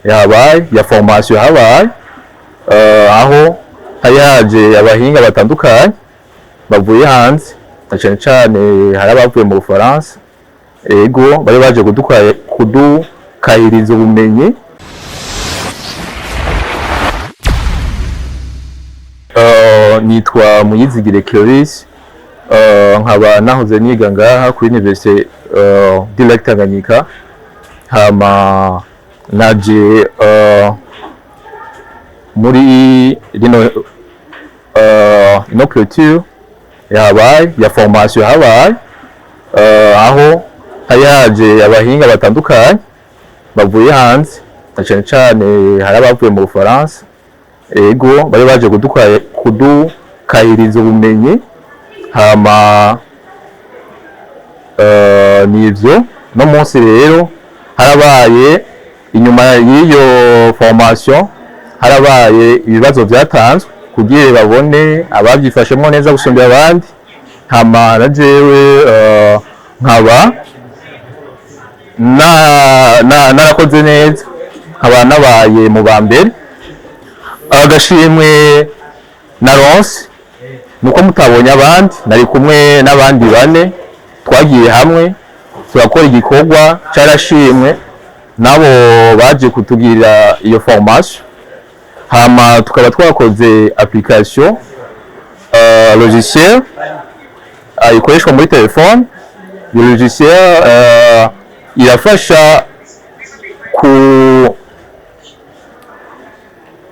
Yabaye ya formation habaye aho hari haje abahinga batandukanye bavuye hanze, na cane cane hari abavuye mu Bufaransa. Ego, bari baje kudukahiriza ubumenyi. Nitwa Muyizigire Clovis, nkaba nahoze niga ngaha kuri Université du Lac Tanganyika. Hama naje muri rino ino clôture yabaye ya formation habaye aho hari haje abahinga batandukanye bavuye hanze, na cane cane hari abavuye mu Bufaransa. Ego, bari baje kudukahiriza ubumenyi. Hama nivyo no munsi rero harabaye, inyuma y'iyo formation harabaye ibibazo vyatanzwe kugira babone abavyifashemwo neza gusumbya abandi. Hama na jewe nkaba narakoze neza, nkaba nabaye mu ba mbere. Agashimwe naronse nuko mutabonye abandi, nari kumwe n'abandi bane, twagiye hamwe turakora igikorwa carashimwe nabo baje kutugirira iyo formation. Hama tukaba twakoze application, logiciel ikoreshwa muri telefone. Iyo logiciel irafasha ku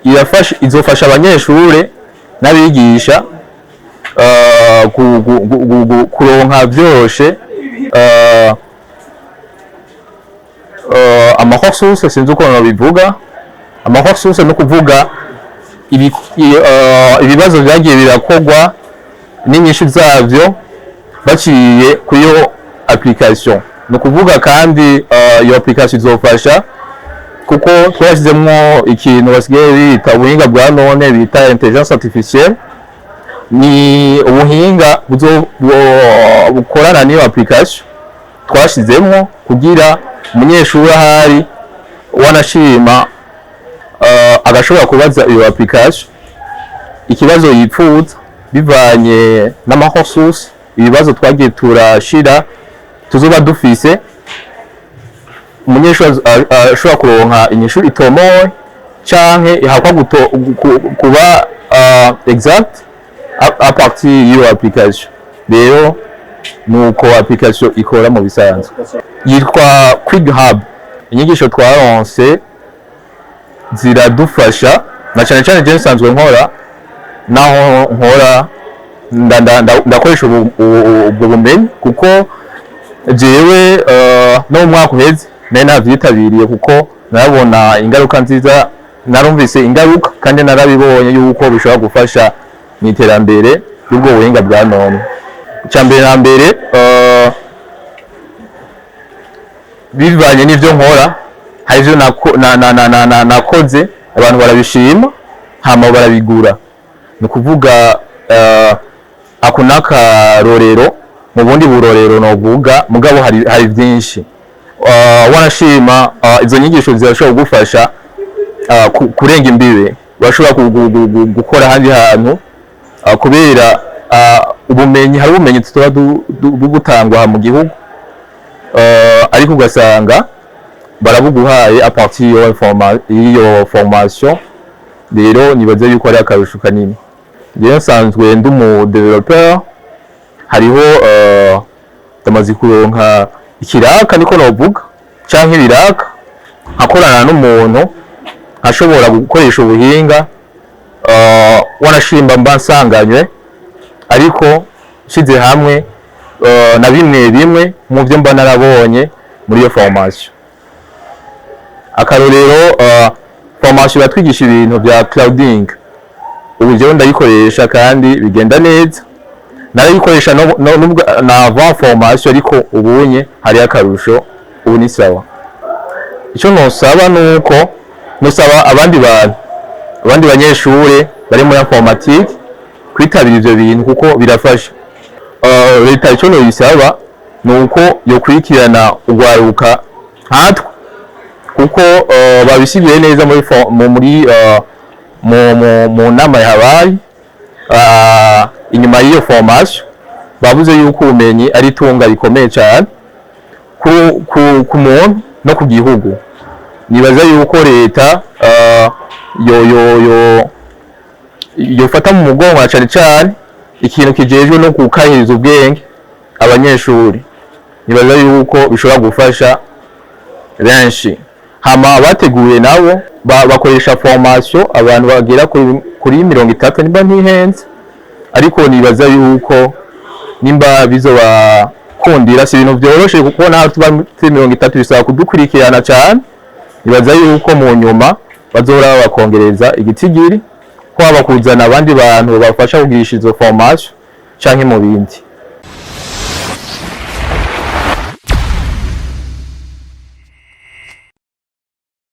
irafasha izofasha abanyeshure n'abigisha kuronka vyoroshe ama ressources. Sinzi uko babivuga, ama ressources no kuvuga ibibazo vyagiye birakorwa n'inyishu zavyo baciye kuri iyo application. Ni ukuvuga kandi iyo application izofasha kuko twashyizemwo ikintu basigaye bita ubuhinga bwa none, bita intelligence artificielle. Ni ubuhinga bukorana n'iyo application twashizemwo kugira umunyeshuri ahari wanashima agashobora kubaza iyo application ikibazo yipfuza bivanye n'ama ressources, ibibazo twagiye turashira tuzoba dufise. Umunyeshuri ashobora kuronka inyishu itomoye canke ihakwa kuba exact à partir y'iyo application. Rero nuko application ikora mu bisanzwe, yitwa Quick Hub. Inyigisho twaronse ziradufasha, na cyane cyane je nsanzwe nkora, naho nkora ndakoresha ubwo bumenyi, kuko jewe no mu mwaka uheze nari navyitabiriye, kuko narabona ingaruka nziza, narumvise ingaruka kandi narabibonye yuko bishobora gufasha mu iterambere ry'ubwo buhinga bwa none. Icya mbere na mbere, bivanye n'ivyo nkora, hari ivyo nakoze abantu barabishima, hama barabigura. Ni ukuvuga ako n'akarorero mu bundi burorero novuga, mugabo hari byinshi. Wanashima izo nyigisho zirashobora kugufasha kurenga imbibe, urashobora gukora ahandi hantu kubera ubumenyi, hari ubumenyi tuba butangwa mu gihugu, ariko ugasanga barabuguhaye à partir y'iyo formation. Rero nibaze yuko ari akarusho kanini. Rero nsanzwe ndi umu développeur, hariho ndamaze kuronka ikiraka, niko novuga, canke ibiraka, nkakorana n'umuntu nkashobora gukoresha ubuhinga wanashimba mba nsanganywe, ariko nshize hamwe na bimwe bimwe mu byo mba narabonye muri iyo formation. Akarorero, formation iratwigisha ibintu bya clouding. Ubu jewe ndayikoresha kandi bigenda neza. Narayikoresha no na avant formation, ariko ubunye hari akarusho, ubu ni sawa. Icyo nosaba nuko nosaba abandi bantu, abandi banyeshure bari muri informatique kwitabira ivyo bintu kuko birafasha. Leta icyo noyisaba ni uko yokurikirana urwaruka nkatwe. Kuko babisiguye neza muri fo- mu muri mu, mu, mu nama yahabaye inyuma y'iyo formation. Bavuze yuko ubumenyi ari itunga rikomeye cyane ku muntu no ku gihugu. Nibaza yuko leta yo yofata mu mugongo na cane cane ikintu kijejwe no gukahiriza ubwenge abanyeshuri. Nibaza yuko bishobora gufasha benshi. Hama bateguye nabo bakoresha formation abantu bagera kuri 30, nimba ntihenze. Ariko nibaza yuko nimba bizobakundira, si ibintu vyoroshe, kuko naho tuba turi 30 bisaba kudukurikirana cyane. Nibaza yuko mu nyuma bazohora bakongereza igitigiri, ko haba kuzana abandi bantu babafasha kugirisha izo formation canke mu bindi.